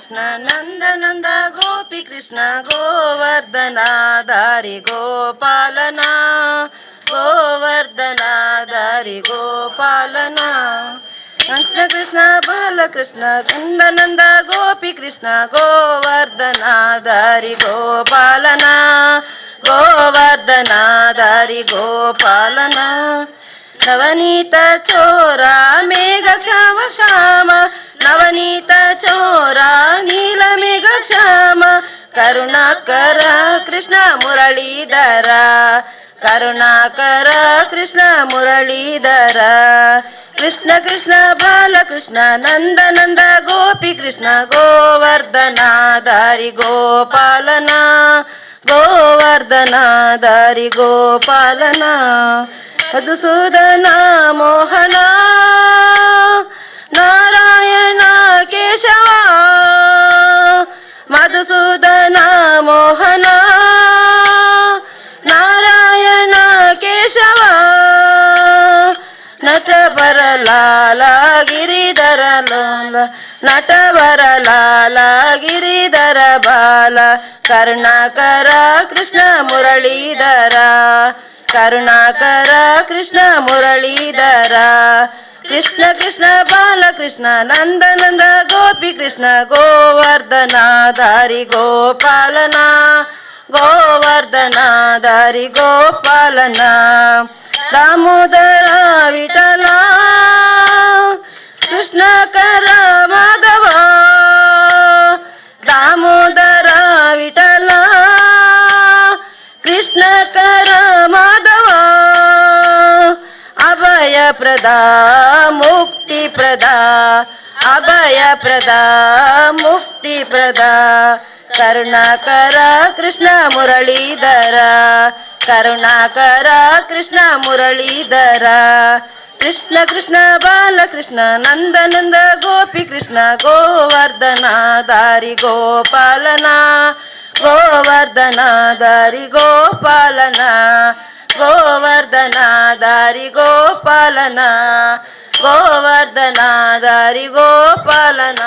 Krishna Nanda Nanda Gopi Krishna Govardhanadhari ಗೋಪಾಲನ, ಗೋವರ್ಧನಾಧಾರಿ ಗೋಪಾಲನ. Krishna Krishna Balakrishna ನಂದ ನಂದ ಗೋಪಿ ಕೃಷ್ಣ ಗೋವರ್ಧನಾಧಾರಿ ಗೋಪಾಲನ, ಗೋವರ್ಧನಾಧಾರಿ ಗೋಪಾಲನ. ನವನೀತ ಚೋರ ಮೇಘ ಶ್ಯಾಮ ಶ್ಯಾಮ, ನವನೀತ ಚೋರ ನೀಲ ಮೇಘ ಶ್ಯಾಮ, ಕರುಣಾಕರ ಕೃಷ್ಣ ಮುರಳೀಧರ, ಕರುಣಾಕರ ಕೃಷ್ಣ ಮುರಳೀಧರ. ಕೃಷ್ಣ ಕೃಷ್ಣ ಬಾಲಕೃಷ್ಣ ನಂದ ನಂದ ಗೋಪಿ ಕೃಷ್ಣ ಗೋವರ್ಧನಾಧಾರಿ ಗೋಪಾಲನ, ಗೋವರ್ಧನಾಧಾರಿ ಗೋಪಾಲನ. ಮಧುಸೂದನ ಮೋಹನ ನಾರಾಯಣ ಕೇಶವ, ಮಧುಸೂದನ ಮೋಹನ ನಾರಾಯಣ ಕೇಶವ. ನಟವರ ಲಾಲ ಗಿರಿಧರ ಲೋಲ, ನಟವರ ಲಾಲ ಗಿರಿಧರ ಬಾಲ, ಕರುಣಾಕರ ಕೃಷ್ಣ ಮುರಳೀಧರ, ಕರುಣಾಕರ ಕೃಷ್ಣ ಮುರಳೀಧರ. ಕೃಷ್ಣ ಕೃಷ್ಣ ಬಾಲಕೃಷ್ಣ ನಂದ ನಂದ ಗೋಪಿ ಕೃಷ್ಣ ಗೋವರ್ಧನಾಧಾರಿ ಗೋಪಾಲನ, ಗೋವರ್ಧನಾಧಾರಿ ಗೋಪಾಲನ. ದಾಮೋದರ ವಿಠಲ ಕೃಷ್ಣ ಕರ ಮಾಧವ, ದಾಮೋದರ ವಿಠಲ ಕೃಷ್ಣ ಕರ ಮಾಧವ. ಅಭಯ ಪ್ರದ ಮುಕ್ತಿ ಪ್ರದ, ಅಭಯ ಪ್ರದ ಮುಕ್ತಿ ಪ್ರದ, ಕರುಣಾಕರ ಕೃಷ್ಣ ಮುರಳೀಧರ, ಕರುಣಾಕರ ಕೃಷ್ಣ ಮುರಳೀಧರ. ಕೃಷ್ಣ ಕೃಷ್ಣ ಬಾಲಕೃಷ್ಣ ನಂದ ನಂದ ಗೋಪಿ ಕೃಷ್ಣ ಗೋವರ್ಧನಾಧಾರಿ ಗೋಪಾಲನ, ಗೋವರ್ಧನಾಧಾರಿ ಗೋಪಾಲನ, ಗೋವರ್ಧನಾಧಾರಿ ಗೋಪಾಲನ, ಗೋವರ್ಧನಾಧಾರಿ ಗೋಪಾಲನ.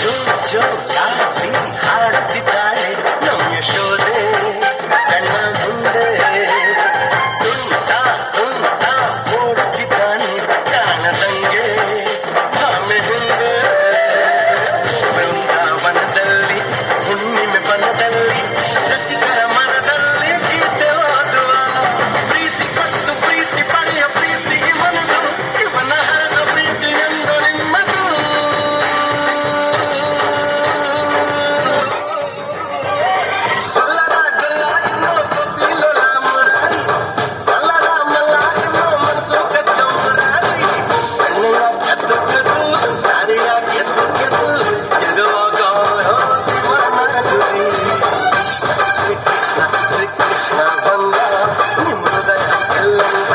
ಜೋ ಜೋ ಲಾಲಿ ಹಾಡುತ್ತಿದ್ದಾಳೆ ನಮ್ಮ ಯಶೋದೆ ಕಣ್ಣ ಮುಂದೆ. ತುಂಟ ತುಂಟ ಓಡುತ್ತಿದ್ದಾನೆ ಕಾಣದಂಗೆ ಭಾಮೆ ಹಿಂದೆ. ಬೃಂದಾವನದಲ್ಲಿ ಹುಣ್ಣಿಮೆ ಬನದಲ್ಲಿ ರಸಿಕರ ಮನದಲ್ಲಿ ಗೀತೆ ಓದುವ, ಪ್ರೀತಿ ಕೊಟ್ಟು ಪ್ರೀತಿ ಪಡೆಯ ಪ್ರೀತಿ ಇವನದು, ಇವನ ಹರಸ ಪ್ರೀತಿ ಎಂದು ನಿಮ್ಮದು. ಗೊಲ್ಲರ ಗೊಲ್ಲ ಇನ್ನೋ ಗೋಪಿಲೋಲ ಮುರಾರಿ, ಮಲ್ಲರ ಮಲ್ಲ ಇನ್ನೋ ಮನಸ್ಸು ಕದ್ದ ಮುರಾರಿ. ಕಣ್ಣೆಯ ಕದ್ದು ಕದ್ದು ದಾರಿಯ ಕೆದ್ದು ಕೆದ್ದು ಗೆಲ್ಲುವಾಗ ಇವನ ಗುರಿ. ಕೃಷ್ಣ ಶ್ರೀ ಕೃಷ್ಣ ಶ್ರೀ ಕೃಷ್ಣ ಬಂದ ನಿಮ್ಮ ಹೃದಯ ಎಲ್ಲಂದ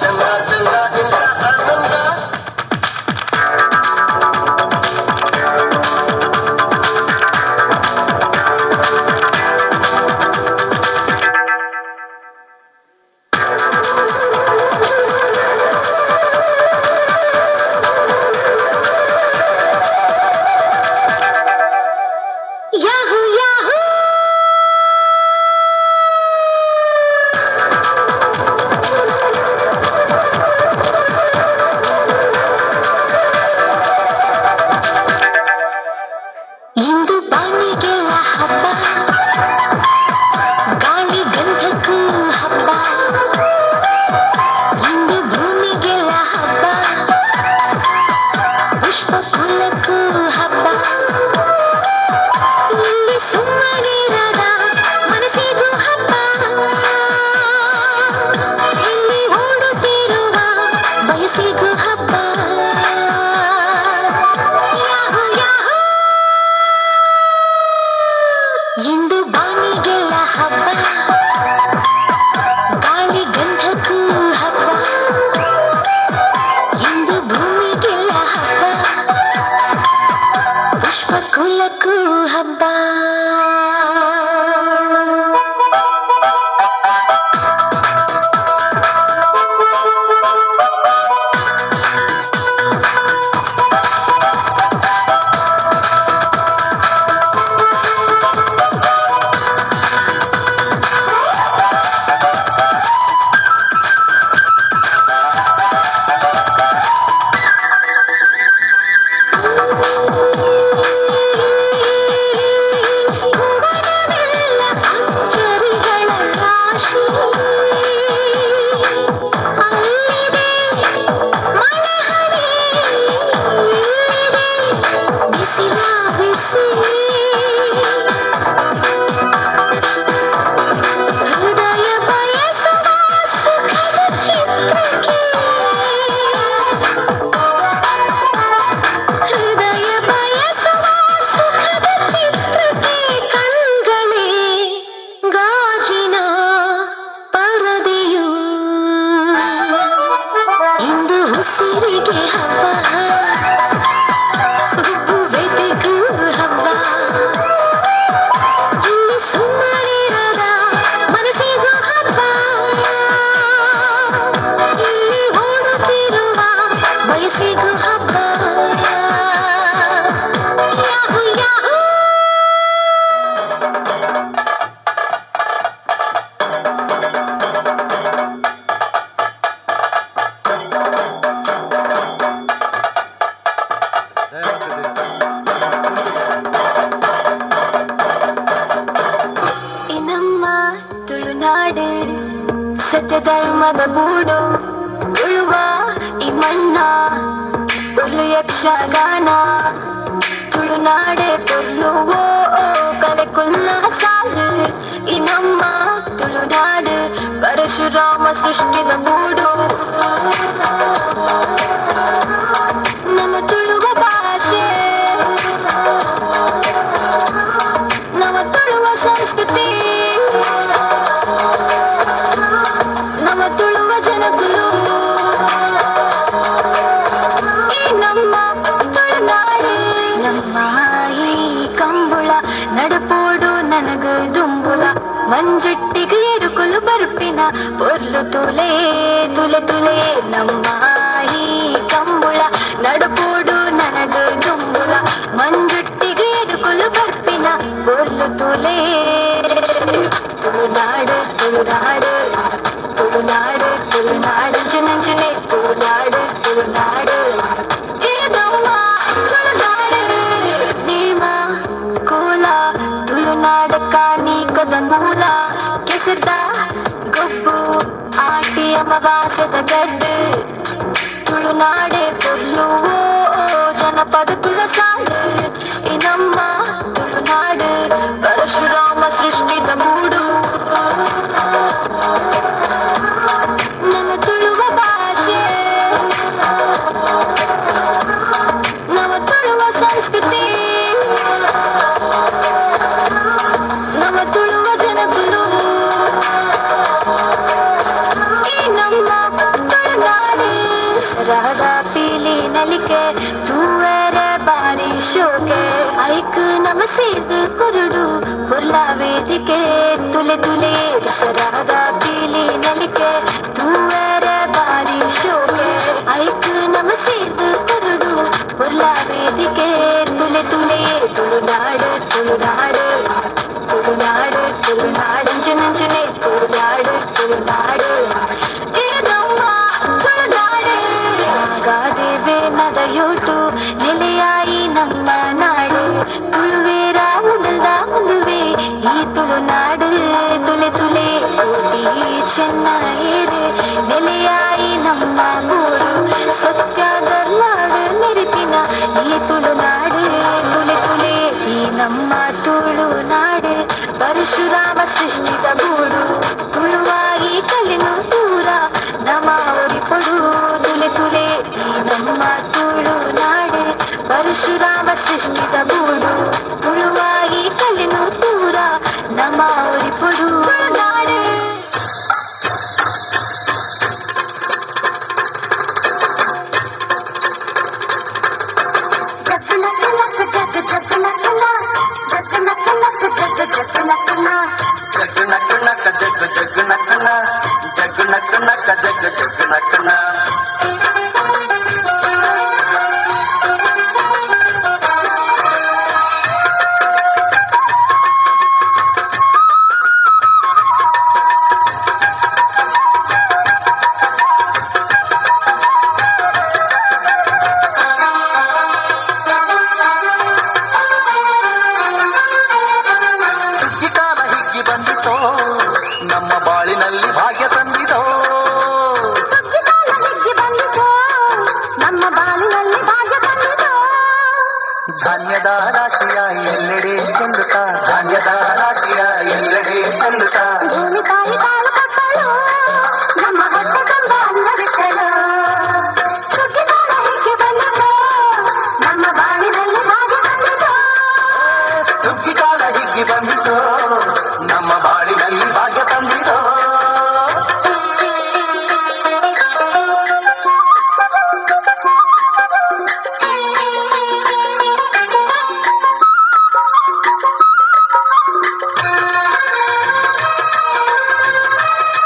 ಚಂದ ಚಂದ ಇಂದ ಆನಂದ. Yahoo Yahoo! ಇಂದು ಬಾನಿಗೆಲ್ಲ ಹಬ್ಬ, ಗಾಳಿ ಗಂಧಕ್ಕೂ ಹಬ್ಬ. ಇಂದು ಭೂಮಿಗೆಲ್ಲ ಹಬ್ಬ, ಪುಷ್ಪ ಕುಲಕ್ಕೂ ಹಬ್ಬ. ಇಲ್ಲಿ ಸುಮ್ಮನಿರದ ಮನಸ್ಸಿಗೂ ಹಬ್ಬ. ಇಲ್ಲಿ ಓಡುತ್ತಿರುವ ಬಯಸಿಗೂ ಹಬ್ಬ. Yahoo Yahoo! ಇಂದು ಬಾನಿಗೆಲ್ಲ ಹಬ್ಬ, ಗಾಳಿ ಗಂಧಕ್ಕೂ ಹಬ್ಬ. ಇಂದು ಭೂಮಿಗೆಲ್ಲ ಹಬ್ಬ, ಪುಷ್ಪ ಕುಲಕ್ಕೂ ಹಬ್ಬ. ಸತ್ಯ ಧರ್ಮದ ಬೂಡು ತುಳುವ ಈ ಮಣ್ಣ ಪೊರ್ಲು ಯಕ್ಷಗಾನ ತುಳುನಾಡೆ ಪೊರ್ಲು ಓ ಓ ಕಲೆ ಕುಲ್ಲ ಸಾಲು ಈ ನಮ್ಮ ತುಳುನಾಡು ಪರಶುರಾಮ ಸೃಷ್ಟಿದ ಬೂಡು ನಮ್ಮ ತುಳುವ ಭಾಷೆ ನಮ್ಮ ತುಳುವ ಸಂಸ್ಕೃತಿ ನಮ್ಮ ತುಳುವ ಜನಕುಲು ಈ ನಮ್ಮ ತುಳುನಾಡು ನಮ್ಮ ಈ ಕಂಬುಳ ನಡಪೋಡು ನನಗ ದುಂಬುಲ ಮಂಜುಟ್ಟಿಗೆ ಎರುಕುಲು ಬರ್ಪಿನ ಪೊರ್ಲು ತುಲೆ ತುಲೆ ತುಲೆ ನಮ್ಮ ಈ ಕಂಬುಳ ನಡಪೋಡು ನನಗ ದುಂಬುಲ ಮಂಜುಟ್ಟಿಗೆ ಎರುಕುಲು ಬರ್ಪಿನ ಪೊರ್ಲು ತುಲೆ ತುಳುನಾಡು ತುಳುನಾಡು ತುಳುನಾಡು ತುಳುನಾಡು ನಂಚಿನಂಚಿನೆ ತುಳುನಾಡು ತುಳುನಾಡು ಈ ನಮ್ಮ ತುಳುನಾಡು ನೇಮ ಕೋಲ ತುಳುನಾಡ ಕಾನಿ ಕದಂಗೂಲ ಕೆಸದ ಗೊಬ್ಬು ಆಟಿ ಅಮವಾಸದ ಗಡ್ಡು ತುಳುನಾಡೆ ಪೊರ್ಲು ಓ ಓ ಜನಪದ ತುಳಸಾಡು ಈ ನಮ್ಮ ತುಳುನಾಡು ಪರಶುರಾಮ ಸೃಷ್ಟಿದ ಮೂಡು ನಮ್ಮ ತುಳುವ ಭಾಷೆ ನಮ್ಮ ತುಳುವ ಸಂಸ್ಕೃತಿ ನಮ್ಮ ತುಳುವ ಜನಕುಲು ಈ ನಮ್ಮ ತುಳುನಾಡು ಸರಾದ ಪೀಲಿ ನಲಿಕೆ ತೂವರ ಬಾರಿ ಶೋಕೆ ಐಕ್ ನಮ ಸೇರ್ದು ಕುರುಡು ಪೊರ್ಲ ವೇದಿಕೆ ತುಲೆ ತುಲೆ ಸರಾದ ಪೀಲಿ ನಲಿಕೆ ತೂವರ ಬಾರಿ ಶೋಕೆ ಐಕ್ ನಮ ಸೇರ್ದು ಕುರುಡು ಪೊರ್ಲ ವೇದಿಕೆ ತುಲೆ ತುಲೆ ತುಳುನಾಡು ತುಳುನಾಡು ತುಳುನಾಡು ತುಳುನಾಡು ನಂಚಿನಂಚಿನೆ ತುಳುನಾಡು ತುಳುನಾಡು ಈ ನಮ್ಮ ತುಳುನಾಡು ನಾಗಾದೇವೆ ನದಯೋಟು ನೆಲೆಯಾಯಿ ನಮ್ಮ ನಾಡು ತುಳುವೇರ ಉಡಲ್ದ ಒಂದುವೆ ಈ ತುಳುನಾಡು ತುಲೆ ತುಲೆ ಕೋಟಿ ಚೆನ್ನಯೇರು ನೆಲೆಯಾಯಿ ನಮ್ಮ ಊರು ಸತ್ಯ ಧರ್ಮಾಡು ನೆರೆಪಿನ ಈ ತುಳುನಾಡು ತುಲೆ ತುಲೆ ಈ ನಮ್ಮ ತುಳುನಾಡು ಪರಶುರಾಮ ಸೃಷ್ಟಿದ ಗೂಡು ತುಳುವಾಯಿ ಕಲೆನು ದೂರ ನಮ್ಮ ಒರಿಪೊಡು ತುಲೆ ತುಲೆ ಈ ನಮ್ಮ ತುಳುನಾಡು ಪರಶುರಾಮ ಸೃಷ್ಟಿದ ಗೂಡು ತುಳುವಾಯಿ ಕಲೆನು ದೂರ ನಮ್ಮ ಒರಿಪೊಡು ತುಳುನಾಡು. ಜಗ್ ನಕ್ ನಕ್ ಜಗ್ ಜಗ್ ನಕ್ನ, ಜಗ್ ನಕ್ ನಕ್ ಜಗ್ ಜಗ್ ನಕ್ನ. ಸುಗ್ಗಿ ಕಾಲ ಹಿಗ್ಗಿ ಬಂದಿತೋ, ನಮ್ಮ ಬಾಳಿನಲ್ಲಿ ಭಾಗ್ಯ ತಂದಿತೋ. ಸುಗ್ಗಿಕಾಲ ಹಿಗ್ಗಿ ಬಂದಿತೋ, ನಮ್ಮ ಬಾಳಿನಲ್ಲಿ ಭಾಗ್ಯ ತಂದಿತೋ. ಧಾನ್ಯದ ರಾಶಿಯ ಎಲ್ಲೆಡೆ ಚೆಲ್ಲುತ್ತಾ, ಧಾನ್ಯದ ರಾಶಿಯ ಎಲ್ಲೆಡೆ ಚೆಲ್ಲುತ್ತಾ. ಭೂಮಿ ತಾಯಿ ಕಾಳು ಕೊಟ್ಟಳು, ನಮ್ಮ ಹೊಟ್ಟೆ ತುಂಬ ಅನ್ನ ಬಿಟ್ಟಳು. ಸುಗ್ಗಿಕಾಲ ಹಿಗ್ಗಿ ಬಂದಿತೋ, ನಮ್ಮ ಬಾಳಿನಲ್ಲಿ ಭಾಗ್ಯ ತಂದಿತೋ. ಸುಗ್ಗಿ ಕಾಲ ಹಿಗ್ಗಿ ಬಂದಿತೋ, ನಮ್ಮ ಬಾಳಿನಲ್ಲಿ ಭಾಗ್ಯ ತಂದಿತೋ. Thank you.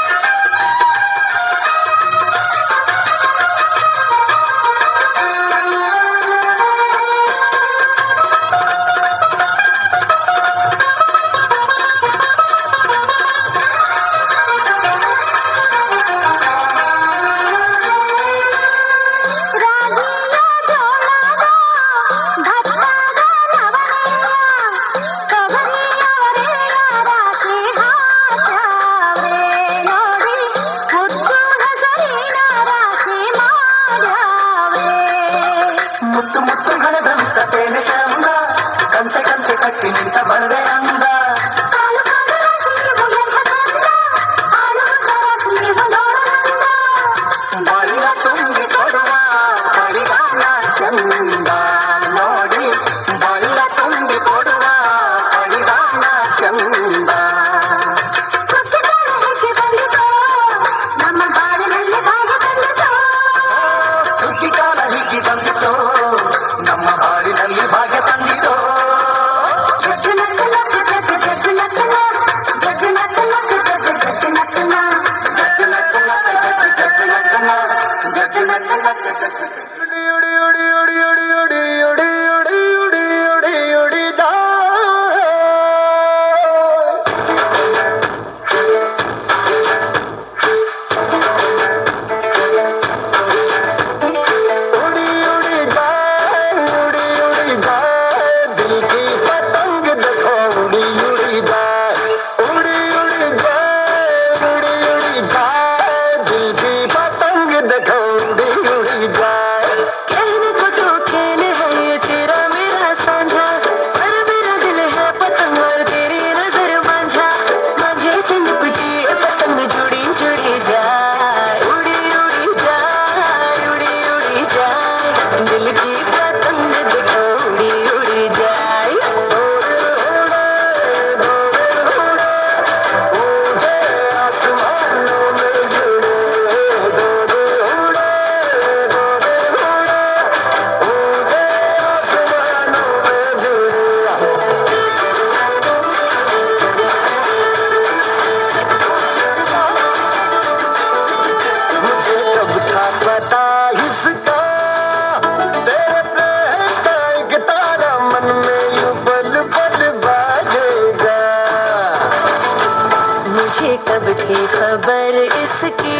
किसकी,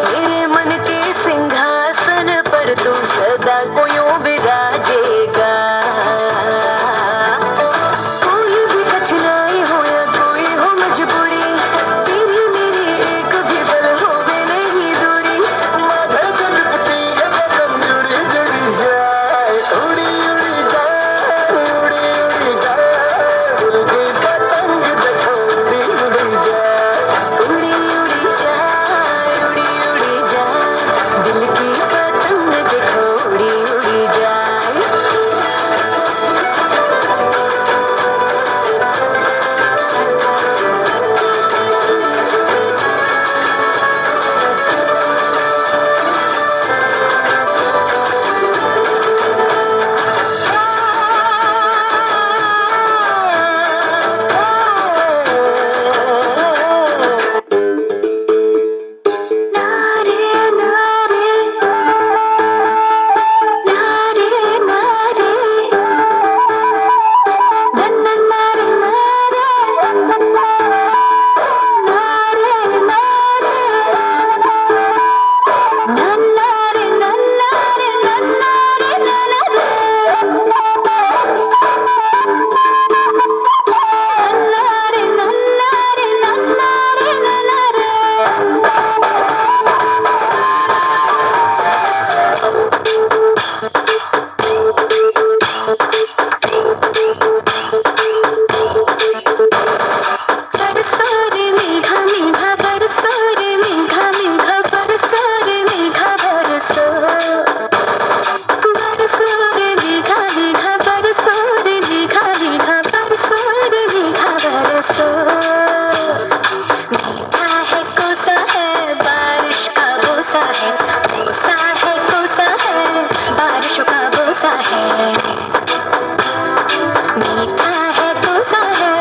मेरे मन के सिंहासन पर तू सदा को यूं विराजेगा। कोई भी कठिनाई हो या कोई हो मजबूरी, तेरी मेरी एक भी पल होवे नहीं दूरी। माथे से लिपटी ये पतंग उड़ी जुड़ी जाए, उड़ी उड़ी जाए, उड़ी उड़ी जाए, दिल की पतंग देखो उड़ी उड़ी जाए। उड़ी उड़ी जाए, उड़ी उड़ी जाए, दिल की पतंग देखो उड़ी उड़ी जाए। ನಾರೇ ನಾರೇ ನಾರೇ ನಾರೇ ನನ್ನ ನಾರೇ ನಾರೇ ನಾರೇ ನಾರೇ ನನ್ನಾರೆ ನನ್ನಾರೆ ನನ್ನಾರೆ ನನರೇ ನನ್ನಾರೆ ನನ್ನಾರೆ ನನ್ನಾರೆ ನನರೇ. बरसो रे मेघा मेघा बरसो रे मेघा मेघा बरसो रे मेघा बरसो, बरसो रे मेघा मेघा बरसो रे मेघा मेघा बरसो रे मेघा बरसो। मीठा है कोसा है बारिश का बोसा है, कोसा है कोसा है बारिश का बोसा है। मीठा है कोसा है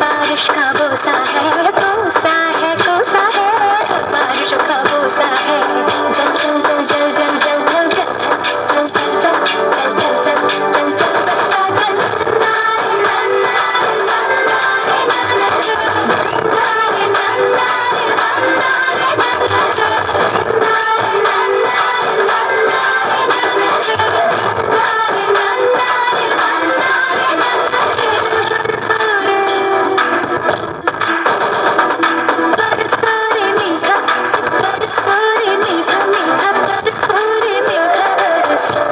बारिश का बोसा है, कोसा है कोसा है बारिश का बोसा है। जल जल जल जल जल जल जल जल जल जल जल जल जल जल जल जल बत्ता जल। नारे नारे नारे नारे नारे नारे बरसो मेघा बरसो रे मेघा मेघा बरसो रे मेघा बरसो।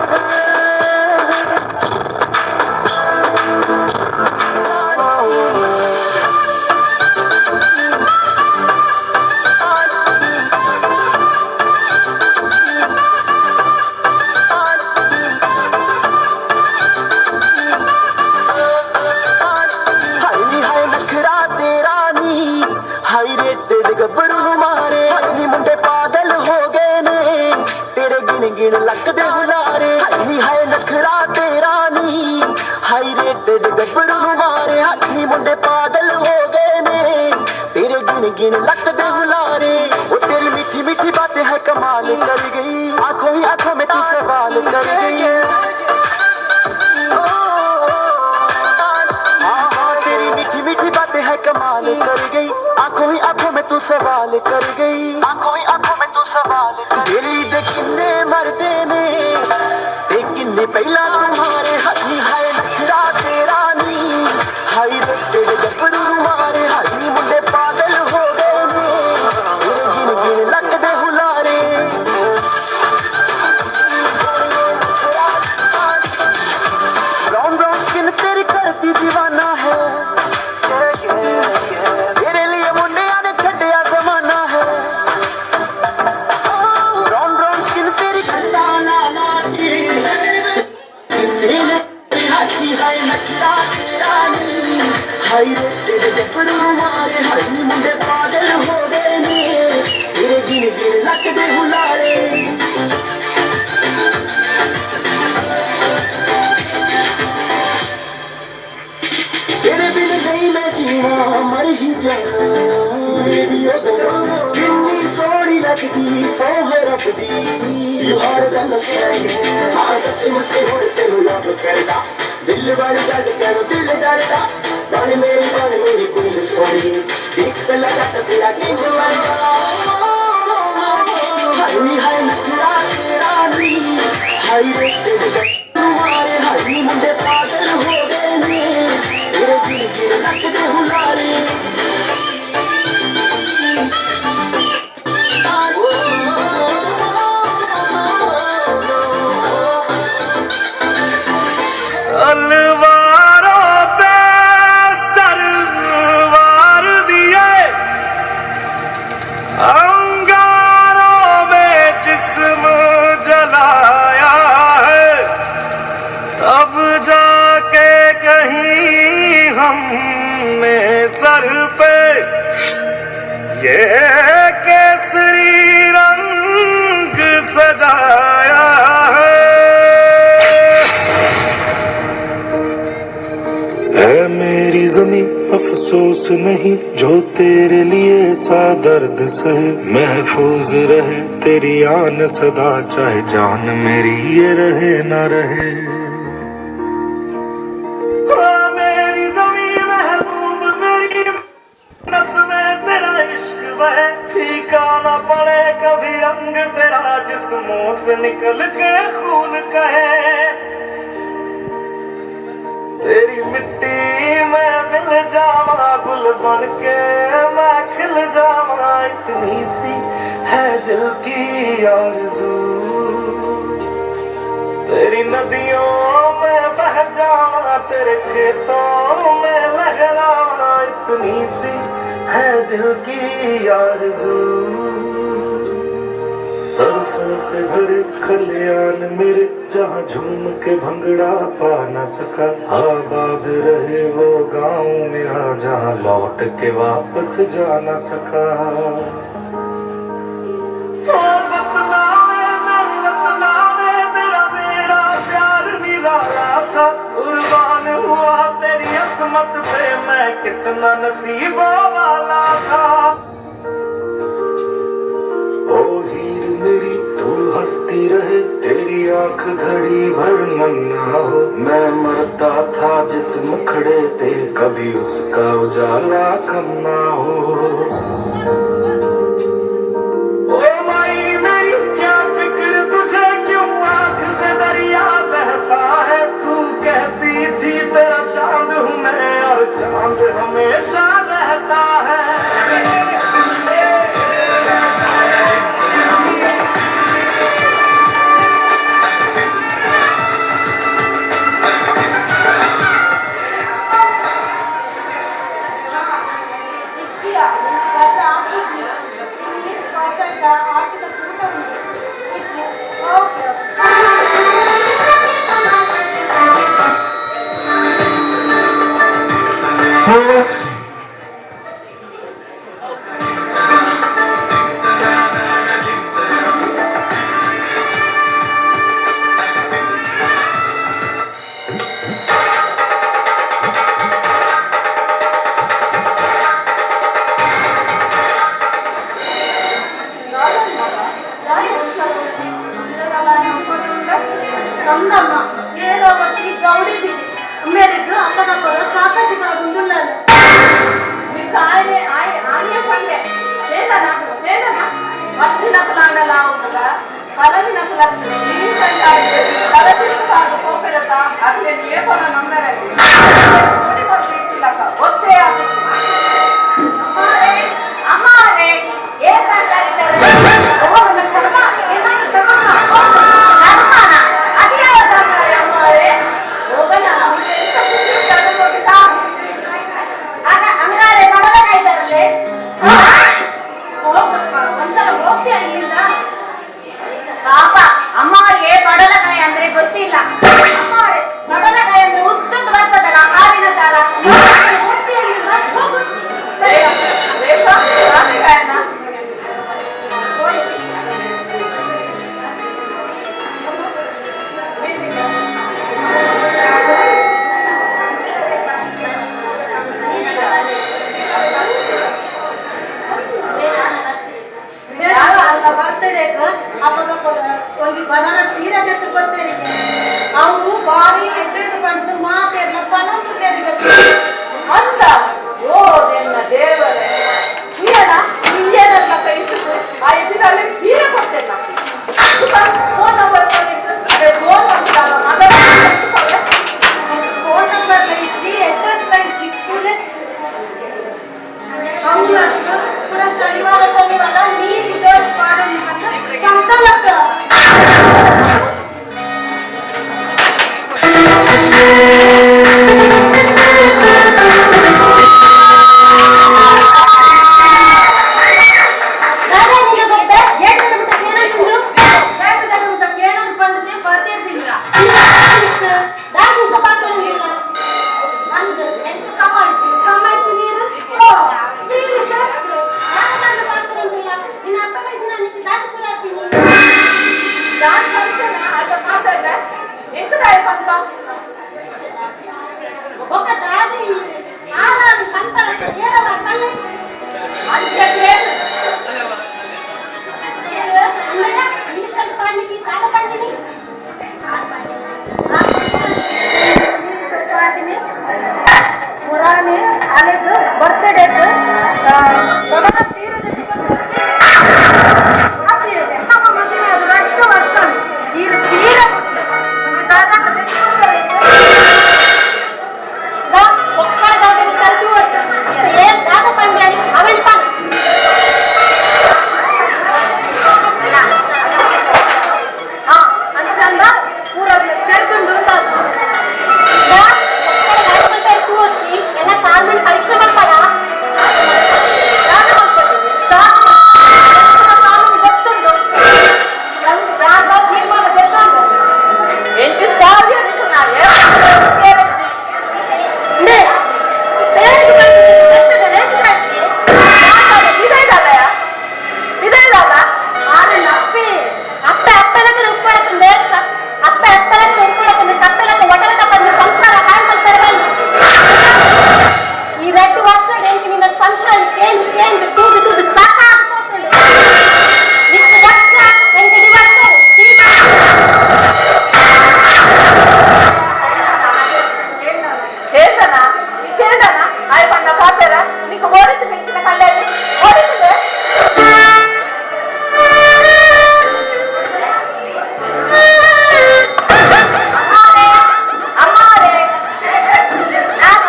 ਹਾਏ ਨੀ ਹਾਏ ਨਖਰਾ ਤੇਰਾ ਨੀ, ਹਾਈ ਰੇਟਡ ਗੱਭਰੂ ਨੂੰ ਮਾਰੇ। ਹਾਏ ਨੀ ਮੁੰਡੇ ਪਾਗਲ ਹੋ ਗਏ ਨੇ, ਤੇਰੇ ਗਿਣ ਗਿਣ ਲੱਕ ਦੇ ਹੁਲਾਰੇ। ਹਾਏ ਨੀ ਹਾਏ ਨਖਰਾ ਤੇਰਾ ਨੀ, ਹਾਈ ਰੇਟਡ ਗੱਭਰੂ ਨੂੰ ਮਾਰੇ। ਹਾਏ ਨੀ ਮੁੰਡੇ ਪਾਗਲ ਹੋ ਗਏ ਨੇ, ਤੇਰੇ ਗਿਣ ਗਿਣ ਲੱਕ ਦੇ ਹੁਲਾਰੇ। ਉਹ ਤੇਰੀ ਮਿੱਠੀ ਮਿੱਠੀ ਬਾਤ ਹੈ ਕਮਾਲ ਕਰ ਗਈ, ਆਂਖੋਂ ਹੀ ਆਂਖੋਂ में तू सवाल कर गई। हाँ हाँ तेरी मीठी मीठी बातें है कमाल कर गई, आंखों ही आंखों में तू सवाल कर गई, आंखों ही आंखों में तू सवाल कर। दिल्ली दे किन्ने मरदे ने ते किन्ने पहला तुम्हारे। हाय हाय नखरा तेरा नी, हाय रे तेरे गब्बरू नु मारे। हाय नी मुंडे पागल हो गए ने, तेरे गिन गिन लक दे हुलारे। ब्राउन ब्राउन स्किन तेरी करती दीवाना है, तेरे लिए मुंडिया ने छड़िया जमाना है। ब्राउन ब्राउन स्किन तेरी हाय रे तेरे गब्बरू मारे। हाय नी मुंडे पागल हो गए ने, तेरे गिन गिन लक दे हुलारे। तेरे बिन नहीं मैं जीना, मर ही जाना। किन्नी सोहनी लगदी सौह रब दी, you are the हाँ सच मुझे हुण तेनू लव करदा, दिल वाली गल करो दिल डरदा। रानी मेरी रानी मेरी कुंज सोनी, देख पहला जट तेरा किंग वर्गा। हाय नी हाय नखरा तेरा नी, हाय रे तेरे तुम्हारे, हाय मुंडे पागल हो गए ने, तेरे दिल गिर नचदे हुलारे। तलवारों पे सरवार दिए, अंगारों में जिस्म जलाया है, तब जाके कहीं हमने सर पे ये केसरी रंग सजाया है। है मेरी जमी अफसोस नहीं, जो तेरे लिए सा दर्द सहे, महफूज रहे तेरी आन सदा, चाहे जान मेरी ये रहे ना रहे। हाँ, मेरी जमी महबूब मेरी नस में तेरा इश्क बहे, फीका ना पड़े कभी रंग तेरा, जिस्मों से निकल के खून कहे। तेरी मिट्टी में मिल जावा, गुल बन के मैं खिल जावा, इतनी सी है दिल की आरज़ू। तेरी नदियों में बह जावा, तेरे खेतों में लहरावा, इतनी सी है दिल की आरज़ू। बरसों से भरे खलियान मेरे, जहाँ झूम के भंगड़ा पा न सका, आबाद रहे वो गांव मेरा, जहाँ लौट के वापस जा न सका। ओ वतना वे मेरे वतना वे, तेरा मेरा प्यार निराला था, कुर्बान हुआ तेरी असमत पे मैं, कितना नसीबों वाला था। ओ हीर मेरी तू हंसती रहे, तेरी आंख घड़ी भर नम ना हो, मैं मरता था जिस मुखड़े पे, कभी उसका उजाला कम ना हो। ओ माई मेरी क्या फिक्र तुझे, क्यों आंख से दरिया बहता है, तू कहती थी तेरा चांद हूँ मैं, और चांद हमेशा रहता है। ಇಚ್ಚಿಯ ಗತ ಆಪುಜಿ ಇನಿ ಪಾಸಂಡ ಆಟದ ಕೂಟ ಉಂಡು ಇಜ್ಜಿ. Okay okay. ಕಂದಮ್ಮ ಏರೋ ಬತ್ತಿ ಗೌಡಿ ದಿದಿ ಮೇರೆಗ್ ಅಪ್ಪನಪ್ಪಗ ಕಾಕಾಜಿ ಬಾಗುಂದುಲ್ಲಾರ. మీకు ఆయనే ఆయ ఆయనే పండే లేదనా లేదనా మట్టి నకలాండలా ఉంటుందా కలవి నకలత్తి ఈ సంటాయి కలవికి పాడు పోపెరత అట్లే ఏ పొల నమ్మరండి కోడి కొట్టి ఇచ్చిలక ఒత్తే అమ్మారే అమ్మారే ఏ సంటాయి ఓ ನನ್ನ ಕರ್ಮ ಏನಾಗ ಕರ್ಮ ಕರ್ಮನ ಅದು ಯಾವ ಧರ್ಮ ಅಮ್ಮಾರೇ ಹೋಗಲ್ಲ. ಹಂಗಾರೆ ಬಡವನಾಯ್ತಾರಲ್ಲೇ ಹೋಗಪ್ಪ, ಒಂದ್ಸಲ ಹೋಗ್ತೀಯ ಇಲ್ಲಿಂದ? ಪಾಪ ಅಮ್ಮವರಿಗೆ ಪಡವಲಕಾಯಿ ಅಂದ್ರೆ ಗೊತ್ತಿಲ್ಲ. ಅಮ್ಮವರೇ, ಪಡವಲಕಾಯಿ ಅಂದ್ರೆ ಉದ್ದದ್ದು ಬರ್ತದಲ್ಲ? ఒక దాది ఆలాది పంపల ఏరవ కళ్ళ అంతే లేదు. అన్నయ్య ఇంగ్లీష్ పండికి తాత పండిని ಮುರಾನಿ ಅಲೆದು ಬರ್ತ್ಡೇದು ಮಗನ ಸೀರೆ ಮದುವೆ ಅದು 2 ವರ್ಷ ಈ ಸೀರೆ ఒక్కడ దాకా కలిపి వచ్చి ఏం దాత పండి అని అవని పని అంచంద పూర తెరుతుండు ఎలా కార్మిక పరీక్ష పడతాడా? ఈ 2 ವರ್ಷ ನಿನ್ನ ಸಂಶಯ ಕೇಂದ್ರ ಕೇಂದ್ರ ತೂದು ತೂದು ಸಾಕಾಗ್పోతుంది. నీకు వచ్చా ఎంతటి వస్తారు ಕೇಳ್ದನ ನೀ ಕೇಳ್ದನ ಆಯ್ ಬಣ್ಣ ಪಾತೆರ ನೀಕು ಓಡಿತು ಮಿಂಚಿನ ಕಂಡೇದಿ ಓಡಿಸಿದೆ. ಅಮ್ಮವರೇ, ನಾನು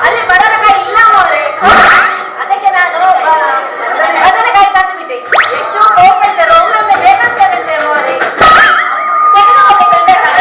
ಅಲ್ಲಿ ಬಡವನಕಾಯಿ ಇಲ್ಲ ಅಮ್ಮವರೇ, ಅದಕ್ಕೆ ನಾನು ಬದನೆಕಾಯಿ ತಂದು ಬಿಟ್ಟೆ. ಎಷ್ಟು ಕೋಪ ಇದ್ದರು ಒಮ್ಮೊಮ್ಮೆ ಬೇಕಾಗ್ತದಂತೆ ಅಮ್ಮವರೇ. ತೆಗೆದು ಹೋಗಿ ಬೆಂಡೆಕಾಯಿ.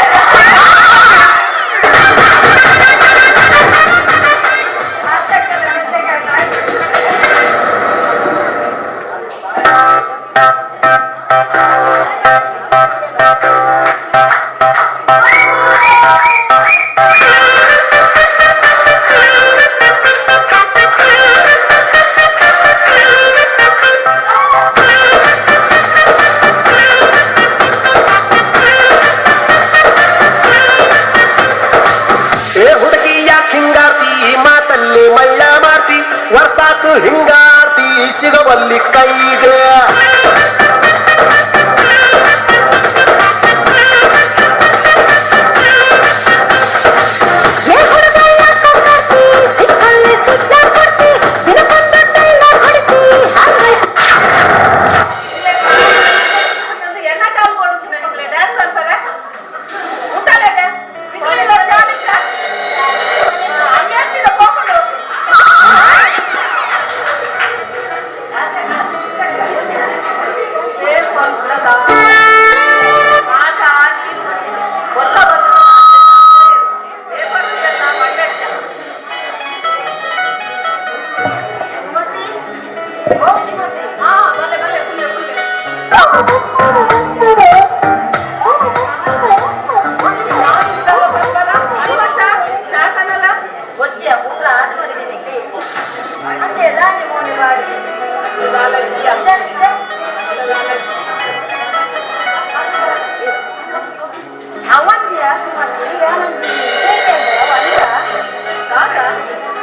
ಏ ಹುಡುಗಿ ಯಾಕೆ ಹಿಂಗಾರ್ತಿ, ಮಾತಲ್ಲಿ ಮಳ್ಳ ಮಾರ್ತಿ, ವರ್ಷಾತು ಹಿಂಗಾರ್ತಿ ಸಿಗವಲ್ಲಿ ಕೈಗೆ. ಏ ಹುಡುಗ ಯಾಕೋ ಮಾಡ್ತಿ, ಸಿಕ್ಕಲ್ಲಿ ಸಿಕ್ಕ ಕೊಡ್ತಿ, ದಿನಕ್ಕೊಂದು ತೈಲ ಹೊಡಿತಿ, ಹಂಗೆ. ಎಣ್ಣ ಚಾಲು ಕೊಡುತ್ತೆ ಮಕ್ಕಳೇ ಡ್ಯಾನ್ಸ್ ಮಾಡ್ತಾರೆ ಊಟಲೇಗೆ ಹಂಗೆ ಹೋಗ್ಕೊಂಡು.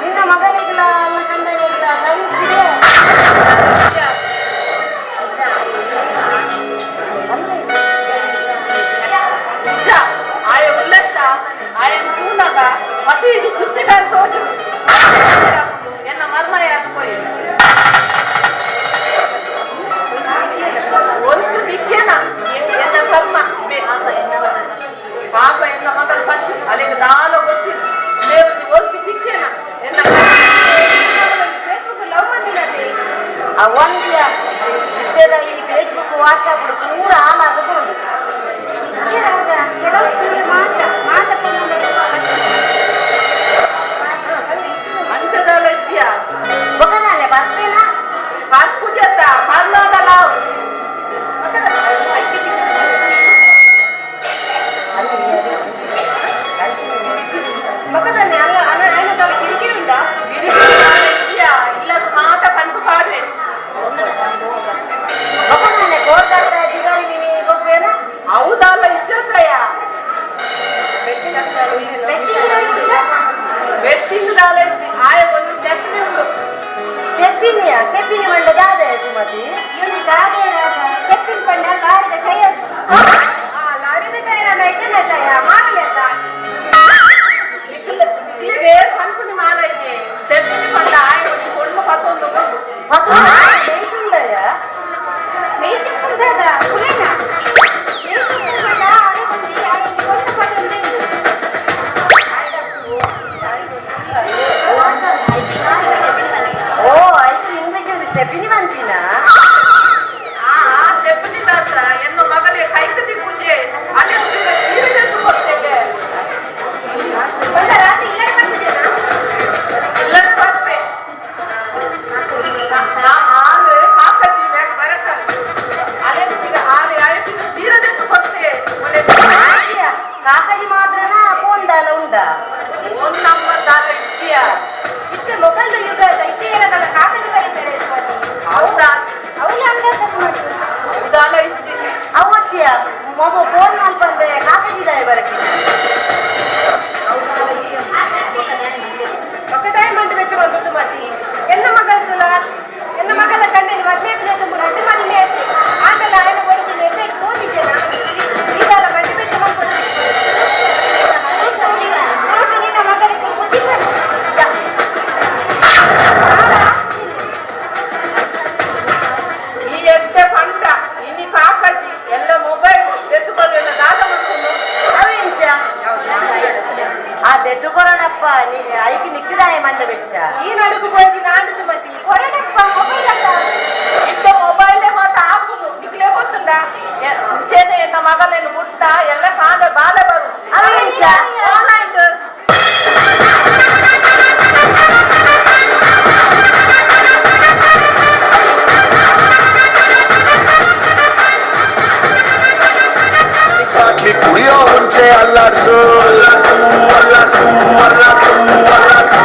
ನಿನ್ನ ಮಗನಿಗಿಲ್ಲ ಅಲ್ಲ ಕಂದನಿಗಿಲ್ಲ ಸರಿ ಇದ್ದಿದೆ. ನಿಜ ಆಯ ಉಲ್ಲತ್ತ ಆಯನ್ ತೂನಗ ಮತ್ತು ಇದು ಕುಚ್ಚಗಾರ ತೋಜು ಎನ್ನ ಮರ್ಮಯ ಅದು ಪೋಯಿ ಒಂದು ದಿಕ್ಕೇನ ಎನ್ನ ಕರ್ಮ ಪಾಪ ಎನ್ನ ಮಗನ ಪಶು ಅಲ್ಲಿಗೆ ದಾಲ ಗೊತ್ತಿತ್ತು ದೇವತಿ ಒಲ್ತಿ ದಿಕ್ಕೇನ ಎನ್ನ ಫೇಸ್ಬುಕ್ ಲವ್ ಬಂದಿಲ್ಲದೆ ಅವಂದ್ಯ ಇದ್ದದ ಈ ಫೇಸ್ಬುಕ್ ವಾಟ್ಸಪ್ ಪೂರ ಹಾಲು ಅದಕ್ಕೊಂಡು ಅಂಚದ ಲಜ್ಜಿಯ ಒಕ್ಕದಾನೆ ಬರ್ಪೇನ ಪರ್ಪುಜತ್ತ ಪರ್ಲೋಡ ಲಾವ್ ಒಕ್ಕದಾನೆ ಅಲ್ಲ ಅಲ್ಲ ಕಿರಿಕಿರಿ ಉಂಟಾ ಇಲ್ಲದ ಮಾತ ಕಂತು ಪಾಡುವೆ. ಮೊಬೈಲ್ದ ಯುಗ ಇತ್ತೆ ನನ್ನ ಕಾಗದ ಬರೀತಾರೆ ಸುಮತಿ. ಹೌದಾ? ಅವಳ ಅಂದ ಸುಮತಿ. ಉದಾಲ ಇಚ್ಚಿ. ಅವತ್ತಿಯ ಮೊಮ್ಮ ಫೋನ್ ಮಲ್ಪಂದೆ ಕಾಕಜಿದಾಯ ಬರಕ್ಕೆ. ಒಕ್ಕದಾಯ ಮಂಡು ವೆಚ್ಚ ಮಲ್ಪು ಸುಮತಿ. ಎನ್ನ ಮಗಲ್ತುಲ ಎನ್ನ ಮಗಲ ಕಣ್ಣಲ್ಲಿ ಮದ್ಮೆ ತುಂಬ ರಡ್ಡು ಮದಿಮೆ ಆಯ್ತು. ಆಂಡಲ ಆಯನ ಬಡಿದಿನ ಎಣ್ಣೆ ತೋದಿಜೆ ನಾನು ಈಗಾಲ ಮಂಡು ವೆಚ್ಚ ಮಲ್ಪು. ನಿನ್ನ ಮಗನಿಗೆ ಬುದ್ಧಿ ಬಂತು. ಈ ಎಡ್ಡೆ ಪಂಟ ಇನಿ ಕಾಕಜಿ ಎಲ್ಲ ಮೊಬೈಲ್ ಎತ್ತುಕೊಳ್ಳೋಣ ದಾದ ಮಾಡ್ಕೊಂಡು. ಅವೆಂಚ ಆ ದೆತ್ತುಕೊರೋಣಪ್ಪ ನೀನು ಐಕ್ ನಿಕ್ಕಿದಾಯ ಮಂಡ ಬೆಚ್ಚ. ಈ ನಡುಗು ಬೋಜಿ ನಾಂಡು ಸುಮತಿ ಹೊರಡಪ್ಪ ಮೊಬೈಲ್ ಅತ್ತ. ಇಂತ ಮೊಬೈಲೇ ಮಾತ ಹಾಕುದು ನಿಕ್ಲೆ ಗೊತ್ತುಂಡ ಮುಂಚೆನೆ ಎನ್ನ ಮಗಲೇನು ಮುಟ್ಟ ಎಲ್ಲ ಕಾಂಡ ಬಾಲೆ ಬರು. ಅವೆಂಚ? ಆನ್ಲೈನ್. ಬಾಟ್ಲಿ ಕುಡಿಯೋ ಮುಂಚೆ ಅಲ್ಲಾಡ್ಸು ಅಲ್ಲಾಡ್ಸು ಅಲ್ಲಾಡ್ಸು ಅಲ್ಲಾಡ್ಸು.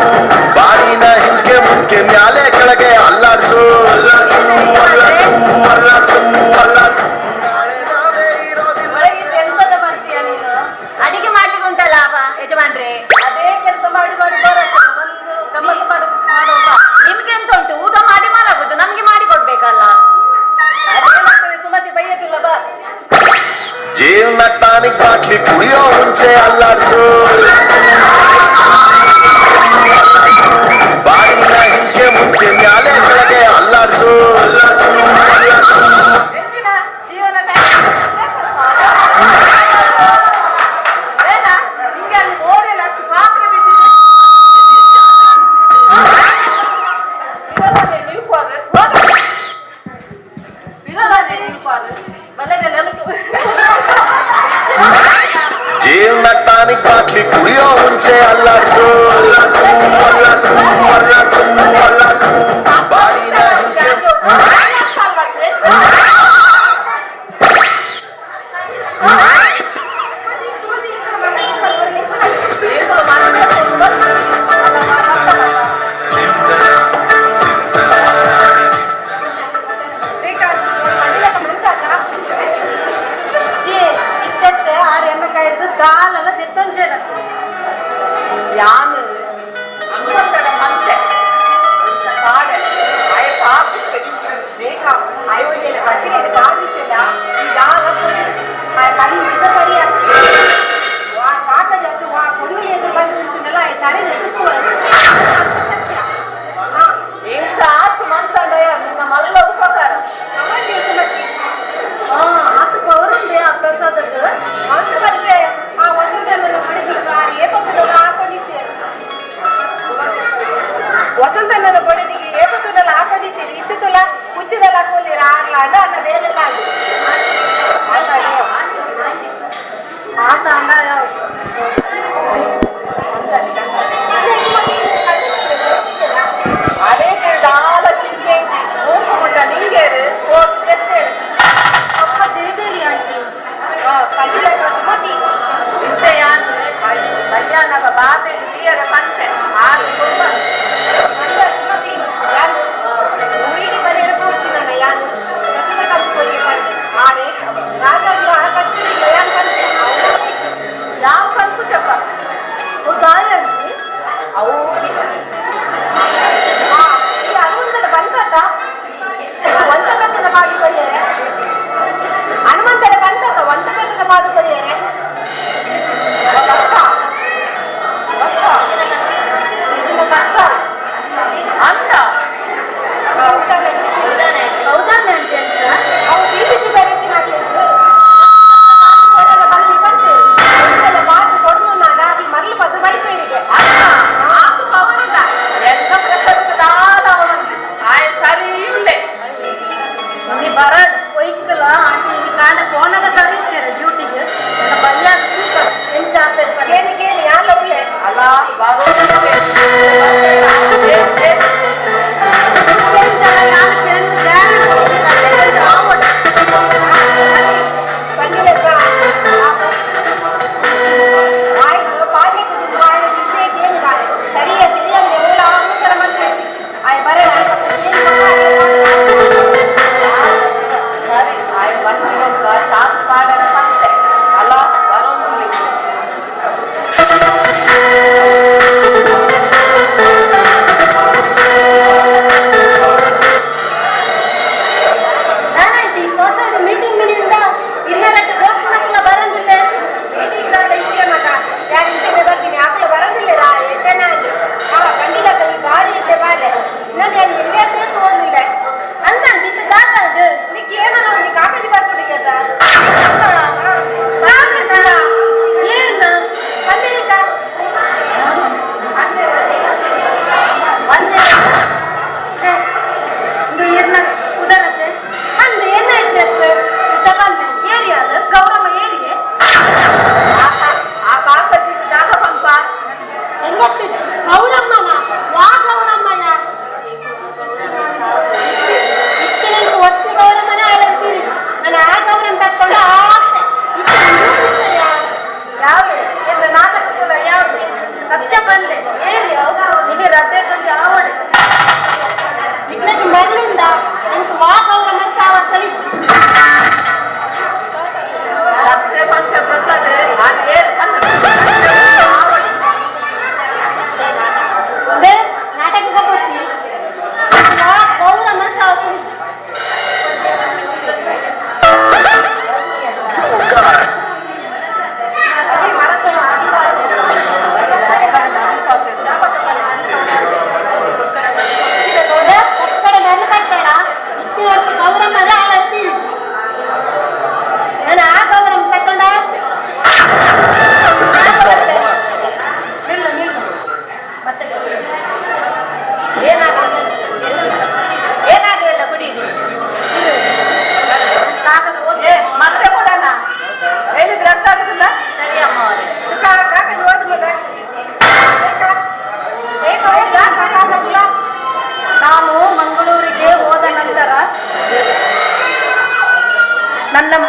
ಬಾರಿನ ಹಿಂದೆ ಮುಂದೆ ಮ್ಯಾಲೆ ಕೆಳಗೆ ಅಲ್ಲಾಡ್ಸು ಅಲ್ಲಾಡ್ಸು ಅಲ್ಲಾಡ್ಸು ಅಲ್ಲಾಡ್ಸು ಅಲ್ಲಾಡ್ಸು. ನಾಳೆ ನಾವೇ ಇರೋದಿಲ್ಲ. ಹೊರಗಿದ್ದು ಎಂತದ ಮಾಡ್ತೀಯ ನೀನು? ಅಡಿಗೆ ಮಾಡ್ಲಿಕ್ಕೆ ಉಂಟಲ್ಲ ಅಪ್ಪ ಯಜಮಾನ್ರೆ. ಅದೇ ಕೆಲಸ ಮಾಡಿ ಮಾಡಿ ಬರಕ್ಕೆ ಒಂದು ಗಮ್ಮತ್ತು ಮಾಡು ಮಾಡುವ. ನಿಮ್ಗೆ ಎಂತ ಉಂಟು, ಊಟ ಮಾಡಿ ಮಲಗುದು, ನಮ್ಗೆ ಮಾಡಿ ಕೊಡ್ಬೇಕಲ್ಲ. ಅದೇನಾಗ್ತದೆ ಸುಮತಿ, ಬೈಯದಿಲ್ಲ ಬಾ. ಜೀವನ ಟಾನಿಕ್ ಬಾಟ್ಲಿ ಕುಡಿಯೋ ಮುಂಚೆ ಅಲ್ಲಾಡ್ಸು. ಬಾರಿನ ಹಿಂದೆ ಮುಂದೆ ಮ್ಯಾಲೆ ಕೆಳಗೆ ಅಲ್ಲಾಡ್ಸು ಅಲ್ಲಾಡ್ಸು ಅಲ್ಲಾಡ್ಸು. ಎಂಚಿನ ಜೀವನ ಟೈಮ್ ಏನ ನಿಂಗೆ ಅಲ್ಲಿ ಮೋರೆಲ್ಲ ಅಷ್ಟು ಪಾತ್ರೆ ಬಿದ್ದಿದೆ. ಬಿರಲಾನೆ ನಿಲ್ಪಾರು ಹೋಗ. ಬಿರಲಾನೆ ನಿಲ್ಪಾರು ಬಲ್ಲದೆ ನೆಲಕ್ಕೆ. ಜೀವನ ಟಾನಿಕ್ ಬಾಟ್ಲಿ ಕುಡಿಯೋ ಮುಂಚೆ ಅಲ್ಲಾಡ್ಸು ಅಲ್ಲಾಡ್ಸು ಅಲ್ಲಾಡ್ಸು ಅಲ್ಲಾಡ್ಸು ಅಲ್ಲಾಡ್ಸು. ಬಾರಿನ ಹಿಂದೆ ಇತ್ತತ್ತೆ ಆರು ಎಣ್ಣೆ ಕಾಯ್ದು ದಾಲೆಲ್ಲ ತೆತ್ತೊಂಚೇನ. ಯಾನು ಹನುಮಂತನ ಮಂತೆ ಕಾಡೆ ಆಯ ಪಾಪಿಸ್ತೆ. ಬೇಕಾ ಅಯೋಧ್ಯೆಯಲ್ಲಿ ಬಟ್ಟಿಗೆ ಕಾದಿತ್ತಿಲ್ಲ ಈ ದಾಲ ಪೊಲೀಸ್ ಆ ಕಣ್ಣು ಇದ್ದ ಸರಿಯ ವಾ ಕಾಕಜದ್ದು ವಾ ಕೊಡುಗೆ ಎದುರು ಬಂದು ಉಂಟುನಲ್ಲ ತಲೆ ಎತ್ತು. ಇಂಥ ಆತು ಮಂತಂಡಯ ನಿನ್ನ ಮಲ್ಲ ಉಪಕಾರ. ಆತು ಪವರುಂಡೆ ಆ ಪ್ರಸಾದಕ್ಕೆ ಅಂತು ಬರ್ತೆ. ಆ ವಸಂತನನ್ನು ಬಡಿದು ಕಾರಿ ಏಪತ್ತುದಲ್ಲ ಹಾಕೊಂಡಿದ್ದೇನೆ. ವಸಂತನನ್ನು ಬಡಿದಿಗೆ ಏಪತ್ತುದಲ್ಲ ಹಾಕೊಂಡಿದ್ದೀರಿ ಇದ್ದುತ್ತಲ್ಲ ಕುಚ್ಚದಲ್ಲ ಹಾಕೊಳ್ಳಿರ ಆಗ್ಲ ಅಣ್ಣ ಅನ್ನ ಬೇಲೆಲ್ಲ ಆತ ಅಣ್ಣ. ಅನೇಕ ದಾಲ ಚಿಂತೆ ಐತಿ ಮೂಕು ಮುಟ್ಟ ನಿಂಗೇರು ಹೋಗಿ ಕೆತ್ತೇರು. ಅಮ್ಮ ಜಯದೇರಿ ಆಂಟಿ ಕಡ್ಡಿಲ ಸುಮತಿ. ಇಂತೆ ಯಾನ್ ಕಲ್ಯಾಣದ ಬಾಧೆಗೆ ತೀಯರ ಸಂತೆ ಆರು ತುಂಬ. ಸುಮತಿ.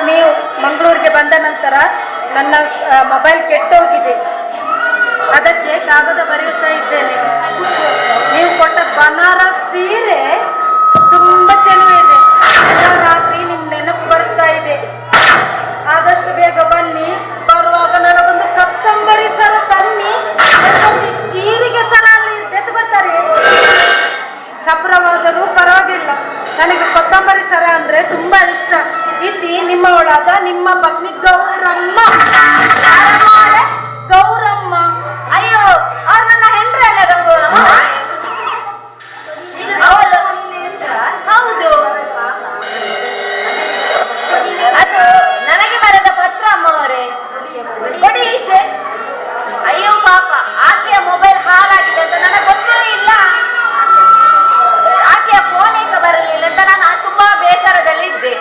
ನೀವು ಮಂಗಳೂರಿಗೆ ಬಂದ ನಂತರ ನನ್ನ ಮೊಬೈಲ್ ಕೆಟ್ಟೋಗಿದೆ. ಅದಕ್ಕೆ ಕಾಗದ ಬರೆಯುತ್ತಾ ಇದ್ದೇನೆ. ನೀವು ಕೊಟ್ಟ ಬನಾರಸ್ ಸೀರೆ ತುಂಬ ಚೆನ್ನಾಗಿದೆ. ರಾತ್ರಿ ನಿಮ್ಮ ನೆನಪು ಬರುತ್ತಾ ಇದೆ. ಆದಷ್ಟು ಬೇಗ ಬನ್ನಿ. ಬರುವಾಗ ನನಗೊಂದು ಕತ್ತಂಬರಿ ಸರ ತನ್ನಿ, ಒಂದು ಜೀರಿಗೆ ಸರ ಅಲ್ಲಿ ಎತ್ಕೊತಾರೆ. ಸಬ್ರವಾದರೂ ಪರವಾಗಿಲ್ಲ, ನನಗೆ ಕೊತ್ತಂಬರಿ ಸರ ಅಂದ್ರೆ ತುಂಬಾ ಇಷ್ಟ. ಇತಿ ನಿಮ್ಮವಳಾದ ನಿಮ್ಮ ಪತ್ನಿ ಗೌರಮ್ಮ. ಗೌರಮ್ಮ. ಅಯ್ಯೋ, ಅವ್ರು ನನ್ನ ಹೆಂಡ್ರಲ್ಲ ಗಂಗು. ಹೌದು, ಅದು ನನಗೆ ಬರೆದ ಪತ್ರ ಅಮ್ಮವರೇ, ಕೊಡಿ ಈಚೆ. ಅಯ್ಯೋ ಪಾಪ, ಆಕೆಯ ಮೊಬೈಲ್ ಹಾಳಾಗಿದೆ ಅಂತ ನನಗೆ ಗೊತ್ತೇ ಇಲ್ಲ. ಆಕೆಯ ಫೋನ್ ಏಕ ಬರಲಿಲ್ಲ ಅಂತ ನಾನು ತುಂಬಾ ಬೇಸರದಲ್ಲಿ ಇದ್ದೆ.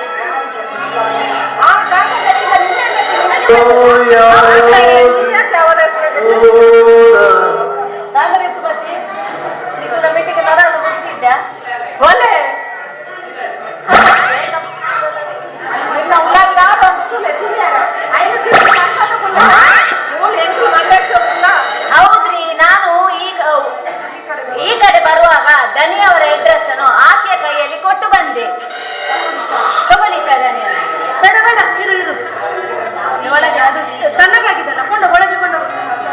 ಹೌದ್ರಿ, ನಾನು ಈಗ ಈ ಕಡೆ ಬರುವಾಗ ದನಿಯವರ ಅಡ್ರೆಸ್ ಅನ್ನು ಆಕೆಯ ಕೈಯಲ್ಲಿ ಕೊಟ್ಟು ಬಂದೆ. ತಗೊಳ್ಳಿ ಚಾ ದನಿಯವರು. ಬೇಡ ಬೇಡ, ಇರು ಇರು, ಒಳಗೆ ಅದು ತಣ್ಣಗಾಗಿದೆಲ್ಲ, ಕೊಂಡು ಒಳಗೆ ಕೊಂಡು.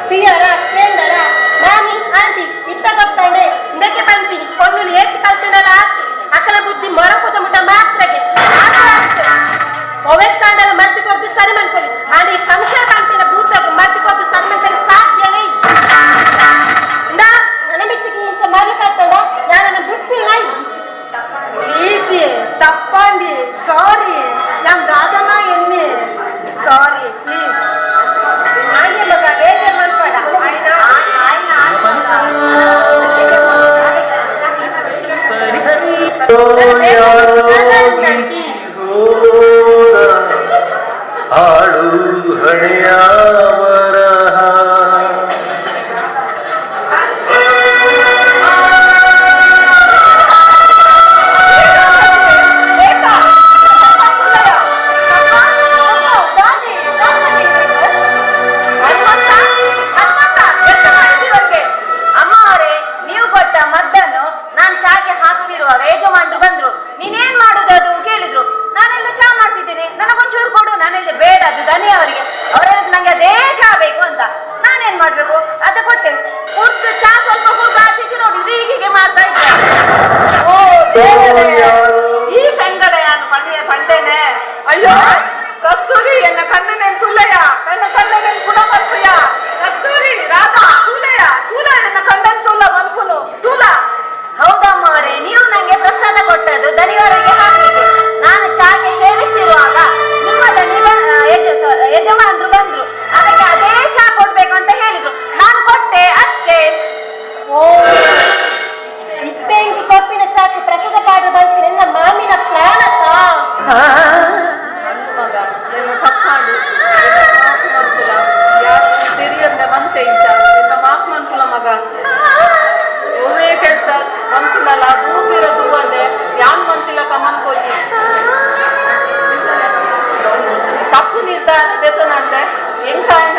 ಪಿಯರ ಕೇಂದರ ಮಾಮಿ ಆಂಟಿ ಇತ್ತ ಗೊತ್ತಾಂಡೆ ಇದಕ್ಕೆ ಪಂಪಿನಿ ಪೊನ್ನುಲು ಏತ್ ಕಲ್ತುಂಡಲ ಆತ್ ಅಕಲ ಬುದ್ಧಿ ಮೊರಪುದ ಮುಟ ಮಾತ್ರಗೆ ಒವೆಕ್ಕಾಂಡಲ ಮರ್ತಿ ಕೊರ್ದು ಸರಿ ಮನ್ಪೊಲಿ. ಆಂಡ ಈ ಸಂಶಯ ಪಂಪಿನ ಭೂತಗ್ ಮರ್ತಿ ಕೊರ್ದು ಸರಿ ಮನ್ಪೊಲಿ ಸಾಧ್ಯನೇ ಇಜ್ಜಿ. ಇಂದಾ ನನ್ನ ಮಿತ್ತಿಗೆ ಇಂಚ ಮರ್ಲು ಕತ್ತಂಡ ನಾನು ಬುಟ್ಟಿಲ್ಲ ಇಜ್ಜಿ. ಪ್ಲೀಸ್, ತಪ್ಪಾಂಡಿ, ಸಾರಿ. ನಾನು ದಾದನ ಎನ್ನಿ, ಸಾರಿ ಪ್ಲೀಸ್. ಆಂಟಿ ಮಗ ಬೇಜಾರ್ ಮನ್ಪಡ. ಹಾಳು ಹಣೆಯ ಬರಹ. ಅಮ್ಮ ಅವರೇ, ನೀವು ಕೊಟ್ಟ ಮದ್ದನ್ನು ನಾನ್ ಚಾಗೆ ಹಾಕ್ತಿರುವಾಗ ಯಜಮಾನ್ರು ಬಂದ್ರು. ನೀನೇನ್ ಮಾಡುದು ಅದು ಕೇಳಿದ್ರು. ನಾನೆಲ್ಲ ಚಾ ಮಾಡ್ತಿದ್ದೇನೆ, ನನಗೊಂಚೂರು ಕೊಡು. ನಾನು ಹೇಳಿದೆ ಬೇಡ, ಅದು ದನಿ ಅವರಿಗೆ. ಅವ್ರು ಹೇಳಿದ್ರು ನಂಗೆ ಅದೇ ಚಾ ಬೇಕು ಅಂತ. ನಾನೇನ್ ಮಾಡ್ಬೇಕು, ಅದು ಕೊಟ್ಟೆ. ಕುಡ್ದು ಚಾ ಸ್ವಲ್ಪ ಕುಡ್ದು ಆಚೆ ಈಚೆ ನೋಡಿದ್ರು ಹೀಗೆ ಮಾಡ್ತಾ ಇದ್ದಾರೆ. ಓ ಈ ಪೆಂಗಡೆಯನ್ನು ಪಂಡಿಯ ಪಂಡೇನೆ. ಅಯ್ಯೋ ಕಸ್ತೂರಿ, ಎನ್ನ ಕಣ್ಣನೇನ್ ತುಲ್ಲಯ್ಯ, ನನ್ನ ಕಣ್ಣನೇನ್ ಗುಣ ಮನ್ಪುಯ. ಕಸ್ತೂರಿ, ರಾಧಾ, ತೂಲಯ್ಯ, ತೂಲ, ಎನ್ನ ಕಣ್ಣನ್ ತೂಲ ಮನ್ಪುನು ತೂಲ. ಹೌದಮ್ಮ ಅವರೇ, ನೀವು ನಂಗೆ ಪ್ರಸಾದ ಕೊಟ್ಟದ್ದು ದನಿಯವರಿಗೆ ಹಾಕ್ಲಿಕ್ಕೆ. ನಾನು ಚಾಗೆ ಸೇರಿಸ್ತಿರುವಾಗ ನಿಮ್ಮ ದನಿ ಯಜಮಾನ್ರು ಬಂದ್ರು. ಅದಕ್ಕೆ ಅದೇ ಚಾ ಕೊಡ್ಬೇಕು ಅಂತ ಹೇಳಿದ್ರು. ನಾನು ಕೊಟ್ಟೆ ಅಷ್ಟೇ. ಓ ಇತ್ತೆಂಗಿ ಕೊಪ್ಪಿನ ಚಾಕು ಪ್ರಸಾದ ಪಾಡ ಬರ್ತೀನಿ ನನ್ನ ಮಾಮಿನ ಪ್ಲಾನ್ ಅತ್ತ. ಅಂದು ಮಗ ಎನ್ನ ತಪ್ಪಾಂಡು ಮಾತು ಮನ್ಪುಲ. ಯಾರು ತೆರಿಯಂದೆ ಮಂತೆ ಇಂಚ ಎನ್ನ ಮಾತು ಮನ್ಪುಲ ಮಗ. ಒವೇ ಕೆಲಸ ಮನ್ಪುನಲ್ಲ ದೂಬಿರ ದೂವಂದೆ ಯಾನ್ ಮಂತಿಲಕ ಮನ್ಪೋಚಿ. ತಪ್ಪು ನಿರ್ಧಾರ ದೆತೊನಂದೆ ಎಂಕಾಯನ.